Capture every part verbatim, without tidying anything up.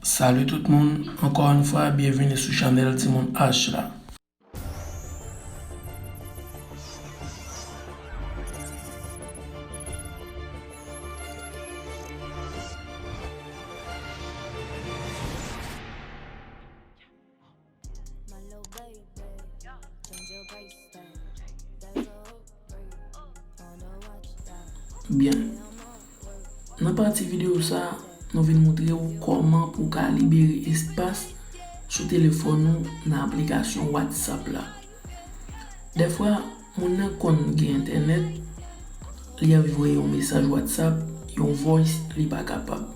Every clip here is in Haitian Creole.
Salut tout moun, ankò yon fwa, byenvini sou chanèl Timoun H la. Byen. Nan pati videyo sa, nou vin montre w kòman pou w ka libere espas sou telefòn ou nan aplikasyon WhatsApp la. Dèfwa, moun nan konn gen entènèt, li anvi voye yon mesaj WhatsApp, yon voice, li pa kapab.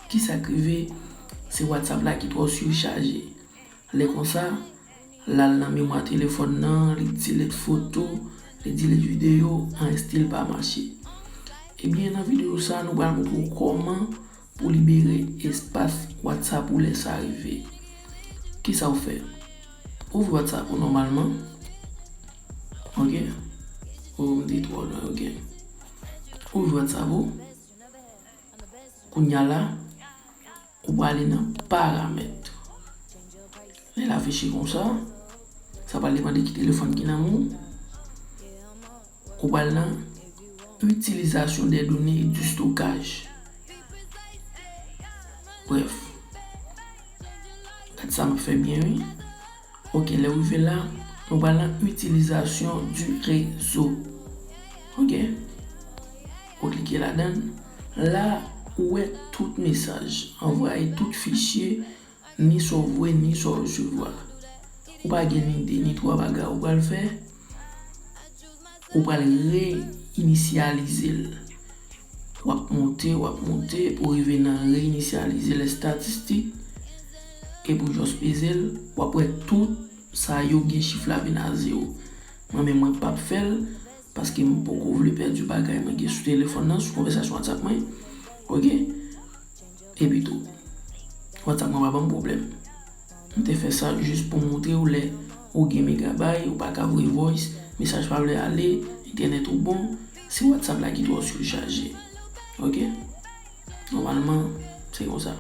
Kisa k rive? Se WhatsApp la ki twò sichaje. Lè konsa, l al nan memwa telefòn nan, li delete foto, li delete videyo, anyen still pa mache. Ebyen, nan videyo sa, nou pral montre w kòman pou libere espas WhatsApp ou lè sa rive. Kisa w fè? Ouvri WhatsApp ou nòmalman. Ok? O, m te twò lwen, ok. Ouvri WhatsApp ou. Kounye a la, ou prale nan paramèt. Lè l afiche konsa, sa pral depann de ki telefòn ki nan men w. Ou pral nan utilisation des données et du stockage. Bref, gad sa m ap fè byen, wi. Ok, lè w rive la, nou pral nan utilisation du réseau. Ok? Ou klike ladan l. La, ou wè tout mesaj anvwaye, tout fichye, ni sa w voye, ni sa w resevwa. Ou pa gen ni de, ni twa bagay ou pral fè. Ou pral reyinisyalize l. W ap monte, w ap monte, pou rive nan reyinisyalize les statistiques. Epi w just peze l, w ap wè tout sa yo gen chif la vin a zewo. Mwen menm, mwen p ap fè l, paske m poko vle pèdi bagay mwen gen sou telefòn nan, sou konvèsasyon WhatsApp mwen. Ok? Epi tou, WhatsApp mwen pa ban m pwoblèm. M te fè sa jis pou montre w lè ou gen megabay, ou pa ka voye voice, mesaj pa vle ale, entènèt ou bon, se WhatsApp la ki twò sichaje. Ok? Nòmalman, se konsa.